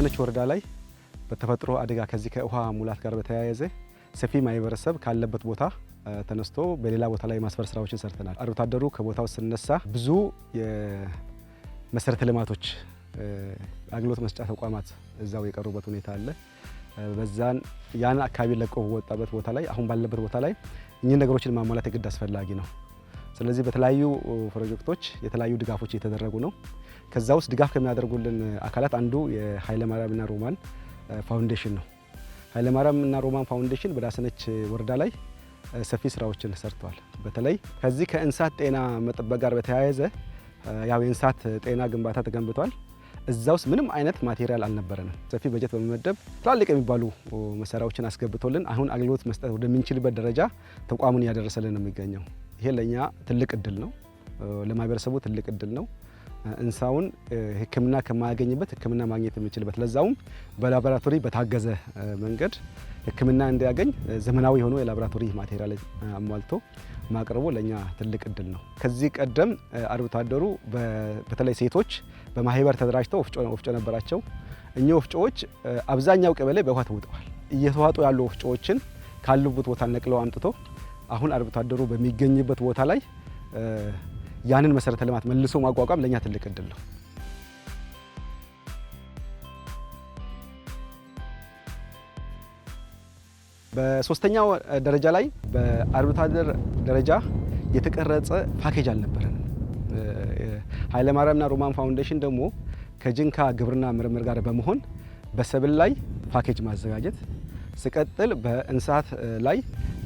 ዳሰነች ወረዳ ላይ በተፈጥሮ አደጋ ከዚህ ከውሃ ሙላት ጋር በተያያዘ ሰፊ ማህበረሰብ ካለበት ቦታ ተነስቶ በሌላ ቦታ ላይ የማስፈር ስራዎችን ሰርተናል። አርብቶ አደሩ ከቦታው ስነሳ ብዙ የመሰረተ ልማቶች፣ አገልግሎት መስጫ ተቋማት እዛው የቀሩበት ሁኔታ አለ። በዛን ያን አካባቢ ለቆ በወጣበት ቦታ ላይ፣ አሁን ባለበት ቦታ ላይ እኚህ ነገሮችን ማሟላት የግድ አስፈላጊ ነው። ስለዚህ በተለያዩ ፕሮጀክቶች የተለያዩ ድጋፎች እየተደረጉ ነው። ከዛ ውስጥ ድጋፍ ከሚያደርጉልን አካላት አንዱ የኃይለማርያምና ሮማን ፋውንዴሽን ነው። ኃይለማርያምና ሮማን ፋውንዴሽን በዳሰነች ወረዳ ላይ ሰፊ ስራዎችን ሰርተዋል። በተለይ ከዚህ ከእንስሳት ጤና መጠበቅ ጋር በተያያዘ ያው የእንስሳት ጤና ግንባታ ተገንብቷል። እዛ ውስጥ ምንም አይነት material አልነበረንም። ሰፊ በጀት በመመደብ ትላልቅ የሚባሉ መሳሪያዎችን አስገብቶልን አሁን አገልግሎት መስጠት ወደምንችልበት ደረጃ ተቋሙን እያደረሰልን ነው የሚገኘው። ይሄ ለእኛ ትልቅ እድል ነው፣ ለማህበረሰቡ ትልቅ እድል ነው። እንስሳውን ሕክምና ከማያገኝበት ሕክምና ማግኘት የሚችልበት፣ ለዛውም በላቦራቶሪ በታገዘ መንገድ ሕክምና እንዲያገኝ ዘመናዊ የሆኑ የላቦራቶሪ material አሟልቶ ማቅረቡ ለእኛ ትልቅ እድል ነው። ከዚህ ቀደም አርብቶ አደሩ፣ በተለይ ሴቶች በማህበር ተደራጅተው ወፍጮ ነበራቸው። እኚህ ወፍጮዎች አብዛኛው ቀበሌ በውሃ ተውጠዋል። እየተዋጡ ያሉ ወፍጮዎችን ካሉበት ቦታ ነቅለው አምጥቶ አሁን አርብቶ አደሩ በሚገኝበት ቦታ ላይ ያንን መሰረተ ልማት መልሶ ማቋቋም ለእኛ ትልቅ እድል ነው። በሶስተኛው ደረጃ ላይ በአርብቶ አደር ደረጃ የተቀረጸ ፓኬጅ አልነበረንም። ኃይለማርያምና ሮማን ፋውንዴሽን ደግሞ ከጅንካ ግብርና ምርምር ጋር በመሆን በሰብል ላይ ፓኬጅ ማዘጋጀት፣ ሲቀጥል በእንስሳት ላይ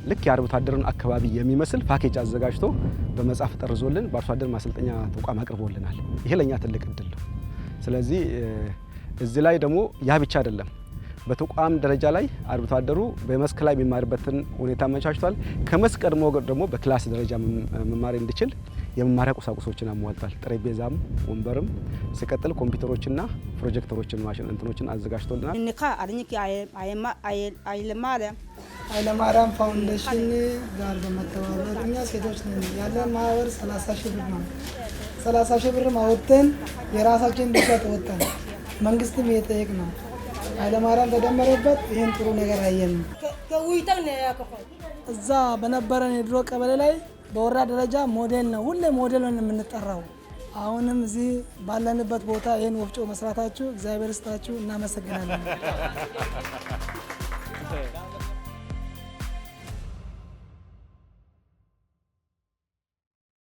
ልክ የአርብቶ አደርን አካባቢ የሚመስል ፓኬጅ አዘጋጅቶ በመጽሐፍ ጠርዞልን በአርሶ አደር ማሰልጠኛ ተቋም አቅርቦልናል። ይሄ ለእኛ ትልቅ እድል ነው። ስለዚህ እዚህ ላይ ደግሞ ያ ብቻ አይደለም። በተቋም ደረጃ ላይ አርብቶ አደሩ በመስክ ላይ የሚማርበትን ሁኔታ አመቻችቷል። ከመስክ ቀድሞ ደግሞ በ class ደረጃ መማር እንዲችል የመማሪያ ቁሳቁሶችን አሟልቷል። ጠረጴዛም፣ ወንበርም፣ ሲቀጥል ኮምፒውተሮችና ፕሮጀክተሮችን ማሽን እንትኖችን አዘጋጅቶልናል። ኃይለማርያም ፋውንዴሽን ጋር በመተባበር እኛ ሴቶች ነን፣ ያለን ማህበር 30 ሺህ ብር ነው። 30 ሺህ ብር አወጥተን የራሳችን ድርሻ ተወጠን፣ መንግስትም እየጠየቅ ነው። ኃይለማርያም ተደመረበት። ይህን ጥሩ ነገር አየን። እዛ በነበረን የድሮ ቀበሌ ላይ በወረዳ ደረጃ ሞዴል ነው፣ ሁሌ ሞዴል ነው የምንጠራው። አሁንም እዚህ ባለንበት ቦታ ይህን ወፍጮ መስራታችሁ እግዚአብሔር ይስጣችሁ፣ እናመሰግናለን።